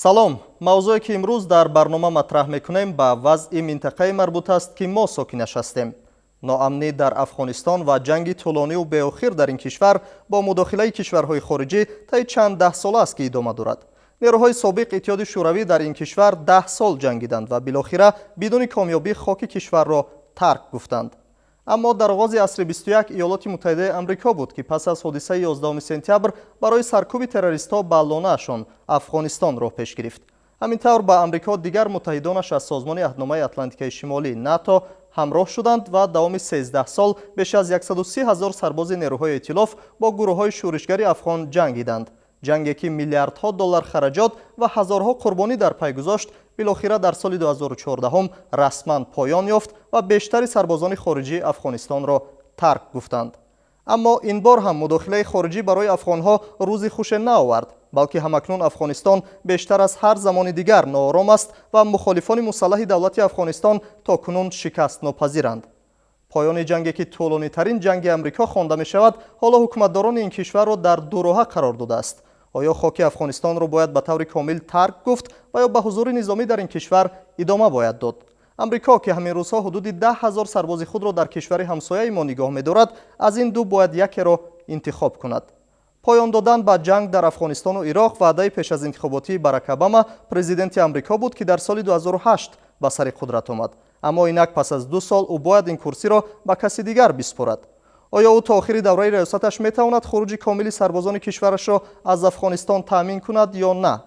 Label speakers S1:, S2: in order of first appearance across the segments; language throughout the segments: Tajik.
S1: Салом. Мавзӯе, ки имрӯз дар барнома матраҳ мекунем, ба вазъи минтақае марбут аст, ки мо сокинаш ҳастем. Ноамнӣ дар Афғонистон ва ҷанги тӯлониву беохир дар ин кишвар бо мудохилаи кишварҳои хориҷӣ таи чанд даҳсола аст, ки идома дорад. Нерӯҳои собиқ Иттиҳоди Шӯравӣ дар ин кишвар 10 сол ҷангиданд ва билохира бидуни комёбӣ хоки кишварро тарк гуфтанд. Аммо дар оғози асри 21 Иёлоти Муттаҳидаи Амрико буд, ки пас аз ҳодисаи 11 сентябр барои саркӯби террористҳо ба лонаашон Афғонистон роҳ пеш гирифт. Ҳамин тавр ба Амрико дигар муттаҳидонаш аз Созмони Аҳдномаи Атлантикаи Шимолӣ, НАТО, ҳамроҳ шуданд ва давоми 13 сол беш аз 130 ҳазор сарбози нерӯҳои эътилоф бо гурӯҳҳои шӯришгари афғон ҷангиданд. Ҷанге, ки миллиардҳо доллар хараҷот ва ҳазорҳо қурбонӣ дар пай гузошт, билохира дар соли 2014 расман поён ёфт ва бештари сарбозони хориҷӣ Афғонистонро тарк гуфтанд. Аммо ин бор ҳам мудохилаи хориҷӣ барои афғонҳо рӯзи хуше наовард, балки ҳамакнун Афғонистон бештар аз ҳар замони дигар ноором аст ва мухолифони мусаллаҳи давлати Афғонистон то кунун шикастнопазиранд. Поёни ҷанге, ки тӯлонитарин ҷанги Амрико хонда мешавад, ҳоло ҳукуматдорони ин кишварро дар дуроҳа қарор додааст. Оё хоки Афғонистонро бояд ба таври комил тарк гуфт ва ё ба ҳузури низомӣ дар ин кишвар идома бояд дод? Амрико, ки ҳамин рӯзҳо ҳудуди 10 000 сарбози худро дар кишвари ҳамсояи мо нигоҳ медорад, аз ин ду бояд якеро интихоб кунад. Поён додан ба ҷанг дар Афғонистону Ироқ ваъдаи пеш аз интихоботии Барак Обама, президенти Амрико, буд, ки дар соли 2008 ба сари қудрат омад. Аммо инак пас аз 2 сол ӯ бояд ин курсиро ба каси дигар биспорад. Оё ӯ то охири давраи раёсаташ метавонад хуруҷи комили сарбозони кишварашро аз Афғонистон таъмин кунад ё на?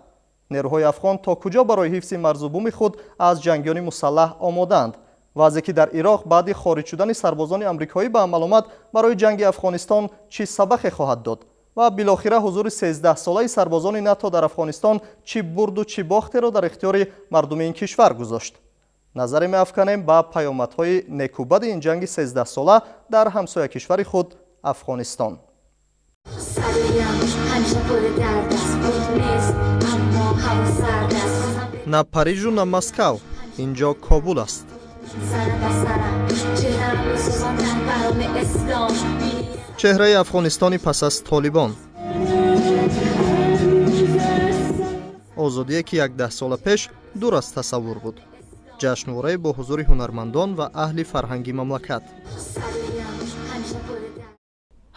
S1: Нерӯҳои афғон то куҷо барои ҳифзи марзубуми худ аз ҷангиёни мусаллаҳ омодаанд? Вазъе, ки дар Ироқ баъди хориҷ шудани сарбозони амрикоӣ ба амал омад, барои ҷанги Афғонистон чӣ сабақе хоҳад дод? Ва билохира ҳузури 13-солаи сарбозони НАТО дар Афғонистон чӣ бурду чӣ бохтеро дар ихтиёри мардуми ин кишвар гузошт? Назаре меафканем ба паёмадҳои некубади ин ҷанги 13-сола дар ҳамсоя кишвари худ Афғонистон.
S2: سریم همیشه پر درد است بود نیست اما هوا سرد است.
S1: На Парижу, на Москав, ин ҷо Кобул аст.
S2: سرم به سرم چهرم میسوزاندن برام اسلام.
S1: Чеҳраи Афғонистони пас аз Толибон. Озодие, ки як даҳсола пеш дур аз тасаввур буд. Ҷашнворае бо ҳузури ҳунармандон ва аҳли фарҳанги мамлакат.
S2: سریم همیشه پر درد.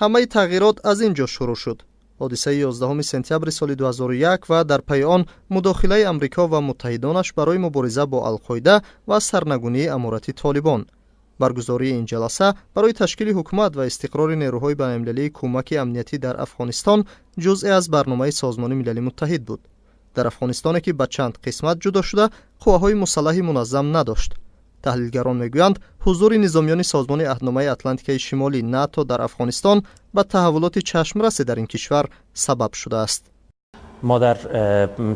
S1: Ҳамаи тағйирот аз ин ҷо шурӯъ шуд. Ҳодисаи 11 сентябри соли 2001 ва дар пайи он мудохилаи Амрико ва муттаҳидонаш барои мубориза бо Алқоида ва сарнагунии аморати Толибон. Баргузории ин ҷаласа барои ташкили ҳукумат ва истиқрори нерӯҳои байналмилалии кӯмаки амниятӣ дар Афғонистон ҷузъе аз барномаи Созмони Милали Муттаҳид буд. Дар Афғонистоне, ки ба чанд қисмат ҷудо шуда, қувваҳои мусаллаҳи муназзам надошт. Таҳлилгарон мегӯянд, ҳузури низомиёни Созмони Аҳдномаи Атлантикаи Шимолӣ, НАТО, дар Афғонистон ба таҳаввулоти чашмрасе дар ин кишвар сабаб шудааст.
S3: ما در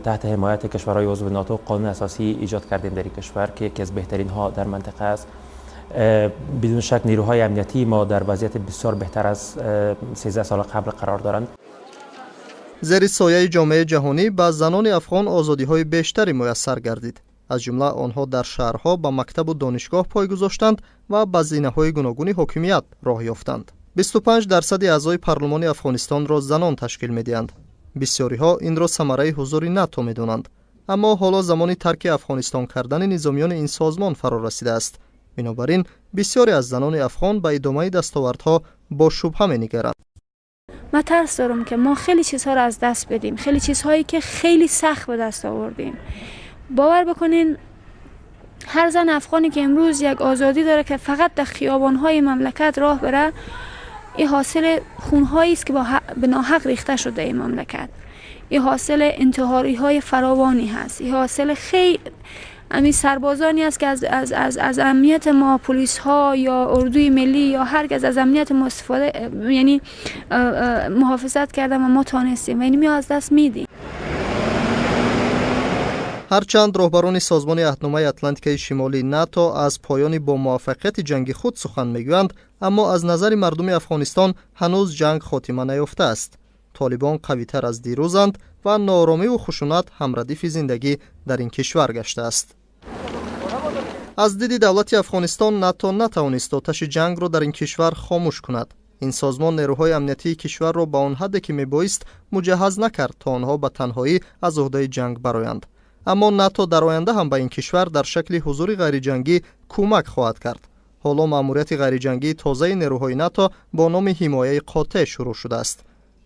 S3: تحت حمایت کشورهای عضو ناتو قانون اساسی ایجاد کردیم در این کشور که یکی از بهترین ها در منطقه است. بدون شک نیروهای امنیتی ما در وضعیت بسیار بهتر از 13 سال قبل قرار دارند.
S1: Зери сояи ҷомеаи ҷаҳонӣ ба занони афғон озодиҳои бештаре муяссар гардид. Аз ҷумла онҳо дар шаҳрҳо ба мактабу донишгоҳ пой гузоштанд ва ба зинаҳои гуногуни ҳокимият роҳ ёфтанд. 25 дарсади аъзои парлумони Афғонистонро занон ташкил медиҳанд. Бисёриҳо инро самараи ҳузури НАТО медонанд. Аммо ҳоло замони тарки Афғонистон кардани низомиёни ин созмон фаро расидааст. Бинобар ин бисёре аз занони афғон ба идомаи дастовардҳо бо шубҳа менигаранд.
S4: من ترس دارم که ما خیلی چیزها رو از دست بدیم، خیلی چیزهایی که خیلی سخت به دست آوردیم. باور بکنین، هر زن افغانی که امروز یک آزادی داره که فقط در خیابانهای مملکت راه بره، این حاصل خونهایی است که به ناحق ریخته شده این مملکت. این حاصل انتحاری های فراوانی هست. این حاصل خیلی همین سربازانی است که از امنیت ما، پلیس ها یا اردوی ملی یا هر کس، از امنیت ما استفاده، یعنی محافظت کردن و ما تانستیم و اینی می از دست میدیم.
S1: Ҳарчанд роҳбарони Созмони Аҳдномаи Атлантикаи Шимолӣ, НАТО, аз поёни бомуваффақияти ҷанги худ сухан мегӯянд, аммо аз назари мардуми Афғонистон ҳанӯз ҷанг хотима наёфтааст. Толибон қавитар аз дирӯзанд ва нооромиву хушунат ҳамрадифи зиндагӣ дар ин кишвар гаштааст. Аз диди давлати Афғонистон, НАТО натавонист оташи ҷангро дар ин кишвар хомӯш кунад. Ин созмон нерӯҳои амниятии кишварро ба он ҳадде ки мебоист муҷаҳҳаз накард, то онҳо ба танҳоӣ аз уҳдаи ҷанг бароянд. Аммо НАТО дар оянда ҳам ба ин кишвар дар шакли ҳузури ғайриҷангӣ кӯмак хоҳад кард. Ҳоло маъмурияти ғайриҷангии тозаи нерӯҳои НАТО бо номи ҳимояи қотеъ шурӯъ шудааст.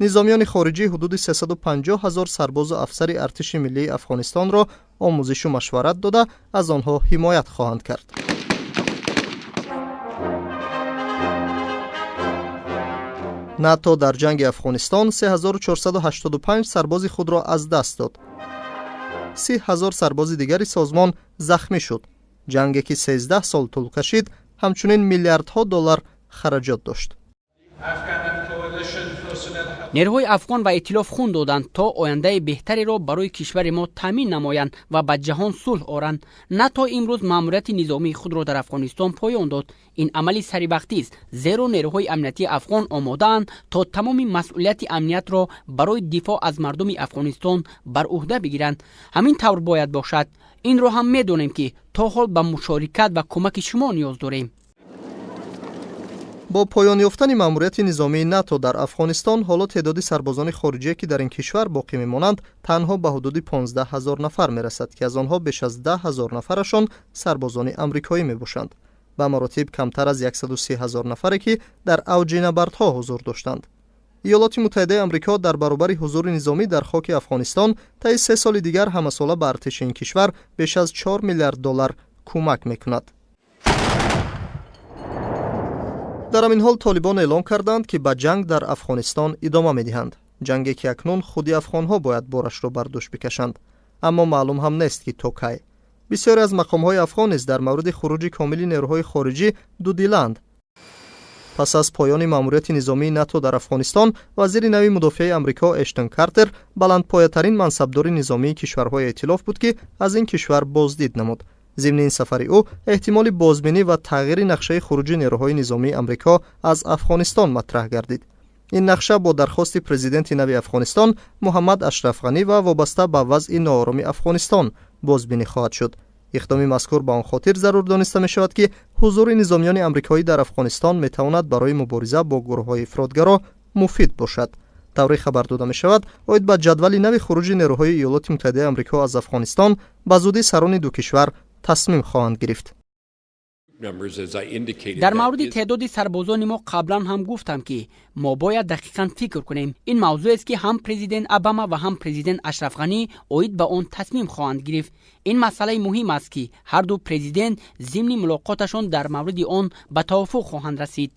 S1: Низомиёни хориҷӣ ҳудуди 350 ҳазор сарбозу афсари артиши миллии Афғонистонро омӯзишу машварат дода, аз онҳо ҳимоят хоҳанд кард. НАТО дар ҷанги Афғонистон 3485 сарбози худро аз даст дод. 30 ҳазор сарбози дигари созмон захмӣ шуд. Ҷанге ки 13 сол тӯл кашид, ҳамчунин миллиардҳо доллар хараҷот дошт.
S5: Нерӯҳои афғон ва иттилоф хун доданд, то ояндаи беҳтареро барои кишвари мо таъмин намоянд ва ба ҷаҳон сулҳ оранд. НАТО имрӯз маъмурияти низомии худро дар Афғонистон поён дод. Ин амали саривақтист, зеро нерӯҳои амниятии афғон омодаанд, то тамоми масъулияти амниятро барои дифоъ аз мардуми Афғонистон бар уҳда бигиранд. Ҳамин тавр бояд бошад. Инро ҳам медонем, ки то ҳол ба мушорикат ва кӯмаки шумо ниёз дорем.
S1: Бо поён ёфтани маъмурияти низомии НАТО дар Афғонистон, ҳоло теъдоди сарбозони хориҷие, ки дар ин кишвар боқӣ мемонанд, танҳо ба ҳудуди 15 ҳазор нафар мерасад, ки аз онҳо беш аз 10 ҳазор нафарашон сарбозони амрикоӣ мебошанд. Ба маротиб камтар аз 130 ҳазор нафаре, ки дар авҷи набардҳо ҳузур доштанд. Иёлоти Муттаҳидаи Амрико дар баробари ҳузури низомӣ дар хоки Афғонистон таи 3 соли дигар ҳамасола ба артиши ин кишвар беш аз 4 миллиард доллар кӯмак мекунад. Дар ҳамин ҳол толибон эълон карданд, ки ба ҷанг дар Афғонистон идома медиҳанд. Ҷанге ки акнун худи афғонҳо бояд борашро бар дӯш бикашанд. Аммо маълум ҳам нест, ки то кай. Бисёре аз мақомҳои афғон низ дар мавриди хуруҷи комили нерӯҳои хориҷӣ дудиланд. Пас аз поёни маъмурияти низомии НАТО дар Афғонистон, вазири нави мудофиаи Амрико Эштон Картер баландпоятарин мансабдори низомии кишварҳои эътилоф буд, ки аз ин кишвар боздид намуд. Зимни ин сафари ӯ эҳтимоли бозбинӣ ва тағйири нақшаи хуруҷи нерӯҳои низомии Амрико аз Афғонистон матраҳ гардид. Ин нақша бо дархости президенти нави Афғонистон Муҳаммад Ашраф Ғанӣ ва вобаста ба вазъи ноороми Афғонистон бозбинӣ хоҳад шуд. Иқдоми мазкур ба он хотир зарур дониста мешавад, ки ҳузури низомиёни амрикоӣ дар Афғонистон метавонад барои мубориза бо гурӯҳҳои ифротгаро муфид бошад. Тавре хабар дода мешавад, оид ба ҷадвали нави хуруҷи нерӯҳои Иёлоти Муттаҳидаи Амрико аз Афғонистон ба зудӣ сарони ду кишвар тасмим хоҳанд гирифт.
S5: Дар мавриди теъдоди сарбозони мо қаблан ҳам гуфтам, ки мо бояд дақиқан фикр кунем. Ин мавзӯест, ки ҳам президент Обама ва ҳам президент Ашраф Ғанӣ оид ба он тасмим хоҳанд гирифт. Ин масъалаи муҳим аст, ки ҳарду президент зимни мулоқоташон дар мавриди он ба тавофуқ хоҳанд расид.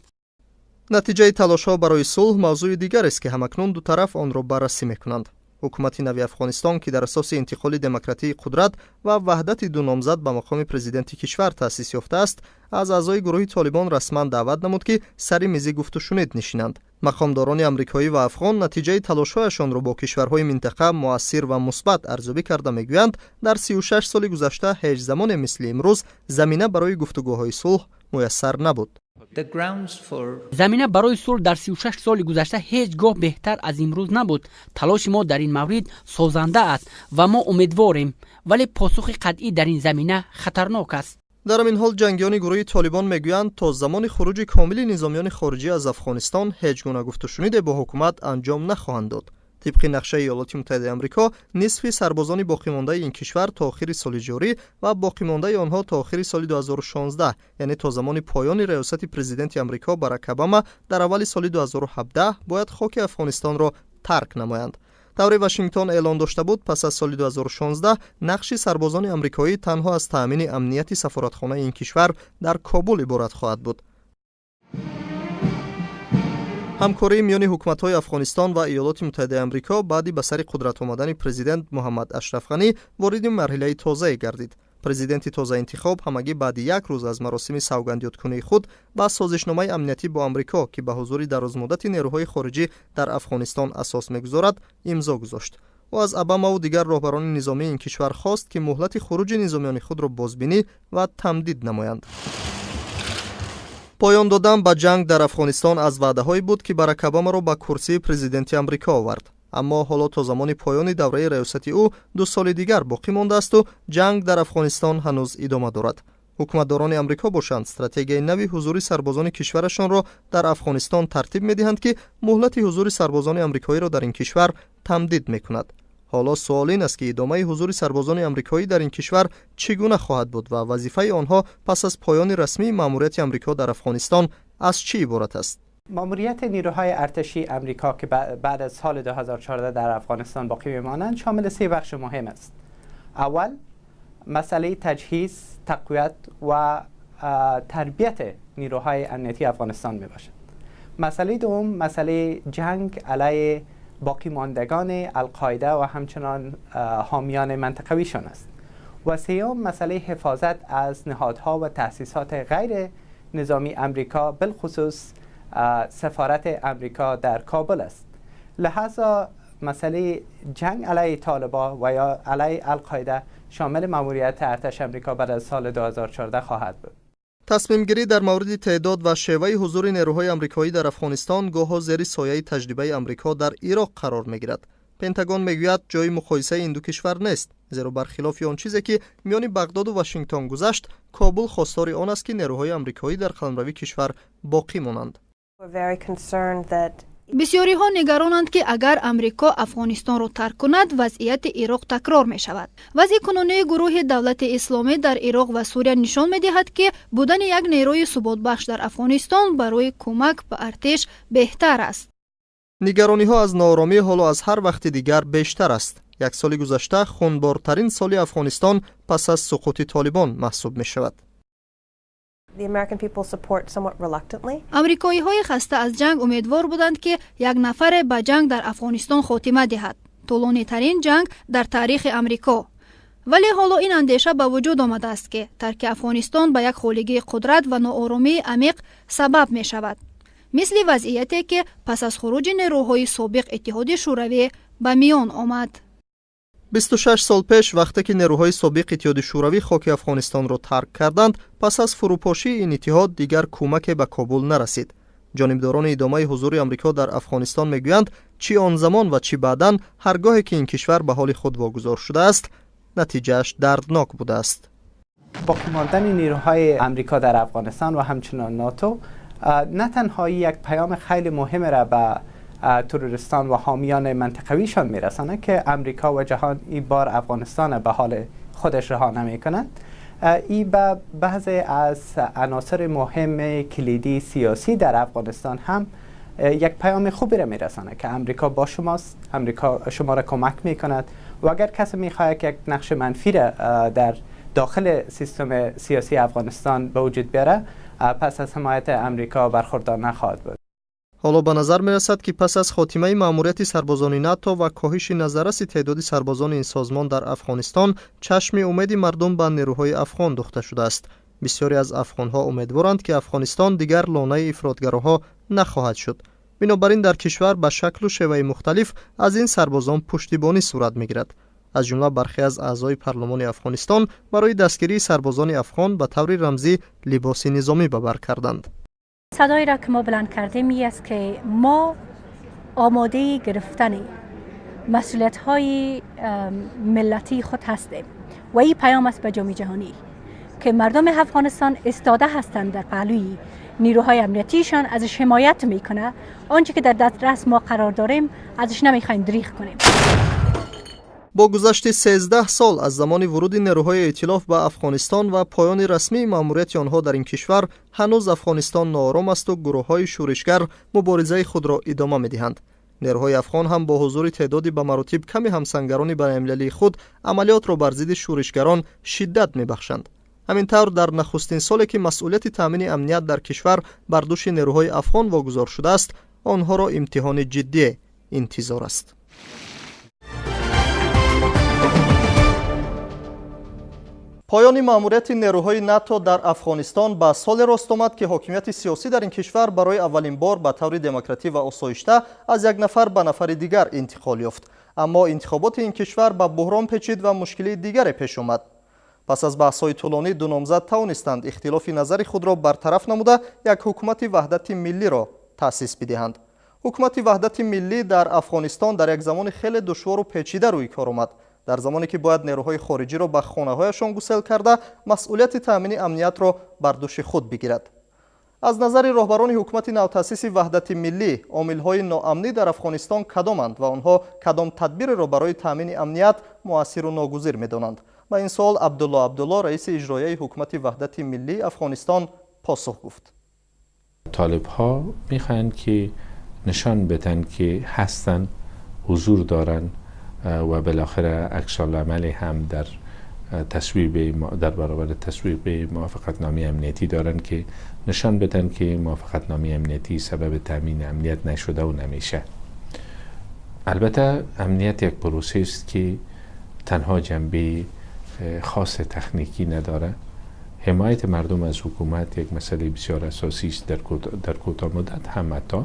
S1: Натиҷаи талошҳо барои сулҳ мавзӯи дигарест, ки ҳамакнун ду тараф онро баррасӣ мекунанд. Ҳукумати нави Афғонистон, ки дар асоси интиқоли демократии қудрат ва ваҳдати ду номзад ба мақоми президенти кишвар таъсис ёфтааст, аз аъзои гурӯҳи толибон расман даъват намуд, ки сари мизи гуфтушунид нишинанд. Мақомдорони амрикоӣ ва афғон натиҷаи талошҳояшонро бо кишварҳои минтақа муассир ва мусбат арзёбӣ карда мегӯянд, дар 36 соли гузашта ҳеҷ замоне мисли имрӯз замина барои гуфтугӯҳои сулҳ муяссар набуд.
S5: Замина барои сулҳ дар 36 соли гузашта ҳеҷ гоҳ беҳтар аз имрӯз набуд. Талоши мо дар ин маврид созанда аст ва мо умедворем, вале посухи қатъӣ дар ин замина хатарнок аст.
S1: Дар ҳамин ҳол ҷангиёни гурӯҳи толибон мегӯянд, то замони хуруҷи комили низомиёни хориҷӣ аз Афғонистон ҳеҷ гуна гуфтушуниде бо ҳукумат анҷом нахоҳанд дод. Тибқи нақшаи Иёлоти Муттаҳидаи Амрико, нисфи сарбозони боқимондаи ин кишвар то охири соли ҷорӣ ва боқимондаи онҳо то охири соли 2016, яъне то замони поёни раёсати президенти Амрико Барак Обама дар аввали соли 2017, бояд хоки Афғонистонро тарк намоянд. Тавре Вашингтон эълон дошта буд, пас аз соли 2016 нақши сарбозони амрикоӣ танҳо аз таъмини амнияти сафоратхонаи ин кишвар дар Кобул иборат хоҳад буд. Ҳамкории миёни ҳукуматҳои Афғонистон ва Иёлоти Муттаҳидаи Амрико баъди ба сари қудрат омадани президент Муҳаммад Ашраф Ғанӣ вориди марҳилаи тозае гардид. Президенти тозаинтихоб ҳамагӣ баъди як рӯз аз маросими савгандёдкунии худ ба созишномаи амниятӣ бо Амрико, ки ба ҳузури дарозмуддати нерӯҳои хориҷӣ дар Афғонистон асос мегузорад, имзо гузошт. Ӯ аз Обамаву дигар роҳбарони низомии ин кишвар хост, ки муҳлати хуруҷи низомиёни худро бозбинӣ ва тамдид намоянд. Поён додан ба ҷанг дар Афғонистон аз ваъдаҳое буд, ки Барак Обамаро ба курсии президенти Амрико овард. Аммо ҳоло то замони поёни давраи раёсати ӯ 2 соли дигар боқӣ мондаасту ҷанг дар Афғонистон ҳанӯз идома дорад. Ҳукуматдорони Амрико бошанд, стратегияи нави ҳузури сарбозони кишварашонро дар Афғонистон тартиб медиҳанд, ки муҳлати ҳузури сарбозони амрикоиро дар ин кишвар тамдид мекунад. Ҳоло суол ин аст, ки идомаи ҳузури сарбозони амрикоӣ дар ин кишвар чӣ гуна хоҳад буд ва вазифаи онҳо пас аз поёни расмии маъмурияти Амрико дар Афғонистон аз чӣ иборат аст.
S6: ماموریت نیروهای ارتشی امریکا که بعد از سال 2014 در افغانستان باقی میمانند شامل سه بخش مهم است. اول، مسئله تجهیز، تقویت و تربیت نیروهای امنیتی افغانستان می باشد. مسئله دوم، مسئله جنگ علیه باقی ماندگان القاعده و همچنان حامیان منطقویشان است. و سوم، مسئله حفاظت از نهادها و تأسیسات غیر نظامی امریکا، بالخصوص سفارت امریکا در کابل است. لهذا مسئله جنگ علیه طالبان و یا علیه القاعده شامل ماموریت ارتش امریکا بعد از سال 2014 خواهد بود.
S1: Тасмимгирӣ дар мавриди теъдод ва шеваи ҳузури нерӯҳои амрикоӣ дар Афғонистон гоҳо зери сояи таҷрибаи Амрико дар Ироқ қарор мегирад. Пентагон мегӯяд, ҷои муқоисаи ин ду кишвар нест, зеро бархилофи он чизе, ки миёни Бағдоду Вашингтон гузашт, Кобул хостори он аст, ки нерӯҳои амрикоӣ дар қаламрави кишвар боқӣ монанд.
S7: Бисёриҳо нигаронанд, ки агар Амрико Афғонистонро тарк кунад, вазъияти Ироқ такрор мешавад. Вазъи кунунии гурӯҳи Давлати Исломӣ дар Ироқ ва Сурия нишон медиҳад, ки будани як нерӯи суботбахш дар Афғонистон барои кӯмак ба артиш беҳтар аст.
S1: Нигарониҳо аз нооромӣ ҳоло аз ҳар вақти дигар бештар аст. Як соли гузашта хунбортарин соли Афғонистон пас аз суқути Толибон маҳсуб мешавад.
S7: Амрикоиҳои хаста аз ҷанг умедвор буданд, ки як нафаре ба ҷанг дар Афғонистон хотима диҳад, тӯлонитарин ҷанг дар таърихи Амрико. Вале ҳоло ин андеша ба вуҷуд омадааст, ки тарки Афғонистон ба як холигии қудрат ва нооромии амиқ сабаб мешавад, мисли вазъияте, ки пас аз хуруҷи нерӯҳои собиқ Иттиҳоди Шӯравӣ ба миён омад.
S1: 26 сол пеш, вақте ки нерӯҳои собиқ Иттиҳоди Шӯравӣ хоки Афғонистонро тарк карданд, пас аз фурӯпошии ин иттиҳод дигар кӯмаке ба Кобул нарасид. Ҷонибдорони идомаи ҳузури Амрико дар Афғонистон мегӯянд, чӣ он замон ва чӣ баъдан, ҳар гоҳе ки ин кишвар ба ҳоли худ вогузор шудааст, натиҷааш дарднок будааст.
S6: باقی ماندن نیروهای امریکا در افغانستان و همچنان ناتو نه تنها یک پیام خیلی مهم را به تروریستان و حامیان منطقویشان میرسانه که امریکا و جهان این بار افغانستان به حال خودش رها نمیکنند، ای به بعض از عناصر مهم کلیدی سیاسی در افغانستان هم یک پیام خوبی را میرسانه که امریکا با شماست، امریکا شما را کمک میکند و اگر کسی میخواهد که یک نقش منفی را در داخل سیستم سیاسی افغانستان به وجود بیاره، پس از حمایت امریکا برخوردار نخواهد بود.
S1: Ҳоло ба назар мерасад, ки пас аз хотимаи маъмурияти сарбозони НАТО ва коҳиши назарраси теъдоди сарбозони ин созмон дар Афғонистон, чашми умеди мардум ба нерӯҳои афғон духта шудааст. Бисёре аз афғонҳо умедворанд, ки Афғонистон дигар лонаи ифротгароҳо нахоҳад шуд. Бинобар ин дар кишвар ба шаклу шеваи мухталиф аз ин сарбозон пуштибонӣ сурат мегирад. Аз ҷумла бархе аз аъзои парлумони Афғонистон барои дастгирии сарбозони афғон ба таври рамзӣ либоси низомӣ ба бар карданд.
S8: صدایی را که ما بلند کردیم این است که ما آماده گرفتن مسئولیت های ملتی خود هستیم و این پیام است به جامعه جهانی که مردم افغانستان استاده هستند در پهلوی نیروهای امنیتیشان، ازش حمایت میکنه. آنچه که در دسترس ما قرار داریم ازش نمیخوایم دریغ کنیم.
S1: Бо гузашти 13 сол аз замони вуруди нерӯҳои эътилоф ба Афғонистон ва поёни расмии маъмурияти онҳо дар ин кишвар, ҳанӯз Афғонистон ноором асту гурӯҳҳои шӯришгар муборизаи худро идома медиҳанд. Нерӯҳои афғон ҳам бо ҳузури теъдоди ба маротиб ками ҳамсангарони байналмилалии худ амалиётро бар зидди шӯришгарон шиддат мебахшанд. Ҳамин тавр, дар нахустин соле, ки масъулияти таъмини амният дар кишвар бар дӯши нерӯҳои афғон вогузор шудааст, онҳоро имтиҳони ҷиддие интизор аст. Поёни маъмурияти нерӯҳои НАТО дар Афғонистон ба соле рост омад, ки ҳокимияти сиёсӣ дар ин кишвар барои аввалин бор ба таври демократӣ ва осоишта аз як нафар ба нафари дигар интиқол ёфт. Аммо интихоботи ин кишвар ба буҳрон печид ва мушкилии дигаре пеш омад. Пас аз баҳсҳои тӯлонӣ ду номзад тавонистанд ихтилофи назари худро бартараф намуда, як ҳукумати ваҳдати миллиро таъсис бидиҳанд. Ҳукумати ваҳдати миллӣ дар Афғонистон дар як замони хеле душвору печида рӯи кор омад. Дар замоне ки бояд нерӯҳои хориҷиро ба хонаҳояшон гусел карда, масъулияти таъмини амниятро бар дӯши худ бигирад. Аз назари роҳбарони ҳукумати навтаъсиси Ваҳдати Миллӣ, омилҳои ноамнӣ дар Афғонистон кадоманд ва онҳо кадом тадбиреро барои таъмини амният муассиру ногузир медонанд? Ба ин суол Абдулло Абдулло, раиси иҷроияи ҳукумати Ваҳдати Миллии Афғонистон, посух гуфт.
S9: طالب ها میخواهند که نشان بدن که هستن، حضور دارن و بالاخره عکس العمل هم در برابر تصویب موافقت نامه امنیتی دارن که نشان بدن که موافقت نامه امنیتی سبب تامین امنیت نشده و نمیشه. البته امنیت یک پروسه است که تنها جنبه خاص تکنیکی نداره. حمایت مردم از حکومت یک مسئله بسیار اساسی است در کوتاه مدت هم حتی،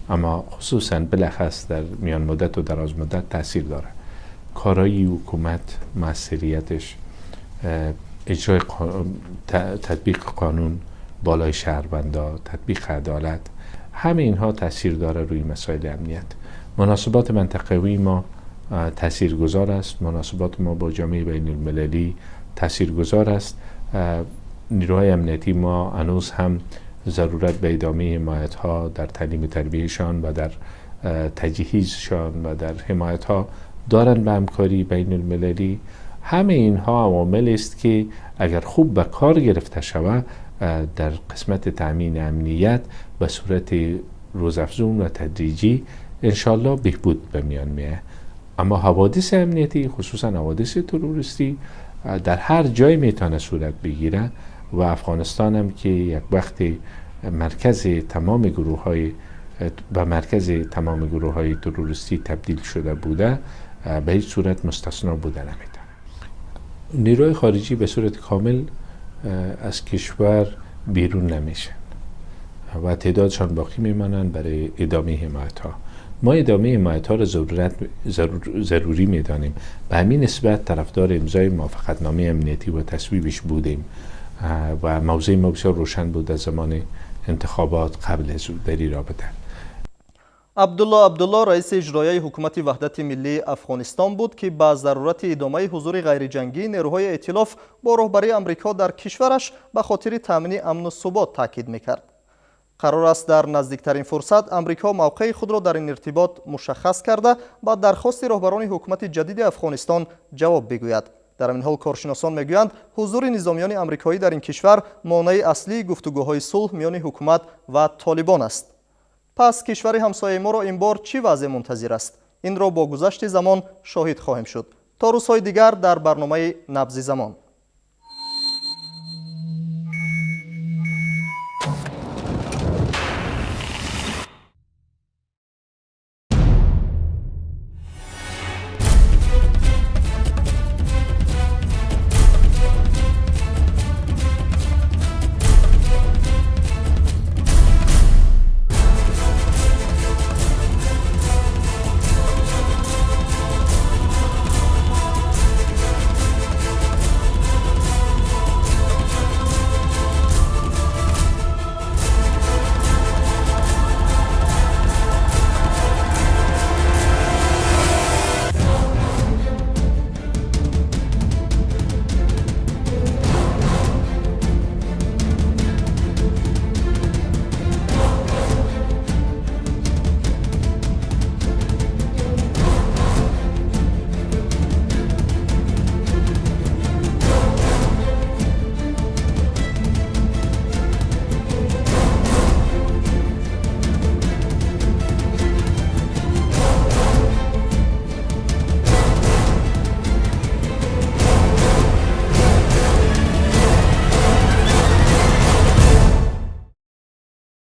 S9: اما خصوصا بالاخص در میان مدت و دراز مدت تاثیر داره. کارایی حکومت، موثریتش، اجرای تطبیق قانون بالای شهروندا، تطبیق عدالت، همه اینها تاثیر داره روی مسائل امنیت. مناسبات منطقوی ما تاثیرگذار است. مناسبات ما با جامعه بین المللی تاثیرگذار است. نیروهای امنیتی ما هنوز هم ضرورت به ادامه حمایت ها در تعلیم تربیهشان و در تجهیزشان و در حمایت ها دارند به همکاری بین المللی. همه اینها عوامل است که اگر خوب به کار گرفته شود، در قسمت تامین امنیت به صورت روزافزون و تدریجی انشالله بهبود به میان میه. اما حوادث امنیتی، خصوصا حوادث تروریستی، در هر جای میتونه صورت بگیره و افغانستان هم که یک وقت مرکز تمام گروه های به مرکز تمام گروه های تروریستی تبدیل شده بوده، به هیچ صورت مستثنا بوده نمیتونه. نیروی خارجی به صورت کامل از کشور بیرون نمیشن و تعدادشان باقی میمانند برای ادامه حمایت ها. ما ادامه حمایت ها را ضروری میدانیم. به همین نسبت طرفدار امضای موافقتنامه امنیتی و تصویبش بودیم و موضع ما بسیار روشن بود از زمان انتخابات قبل از او در این رابطه.
S1: Абдулло Абдулло, раиси иҷроияи ҳукумати Ваҳдати Миллии Афғонистон буд, ки ба зарурати идомаи ҳузури ғайриҷангии нерӯҳои эътилоф бо роҳбарии Амрико дар кишвараш ба хотири таъмини амну субот таъкид мекард. Қарор аст, дар наздиктарин фурсат Амрико мавқеи худро дар ин иртибот мушаххас карда, ба дархости роҳбарони ҳукумати ҷадиди Афғонистон ҷавоб бигӯяд. Дар ҳамин ҳол коршиносон мегӯянд, ҳузури низомиёни амрикоӣ дар ин кишвар монеи аслии гуфтугӯҳои сулҳ миёни ҳукумат ва Толибон аст. Пас кишвари ҳамсояи моро ин бор чӣ вазъе мунтазир аст? Инро бо гузашти замон шоҳид хоҳем шуд. То рӯзҳои дигар дар барномаи «Набзи замон».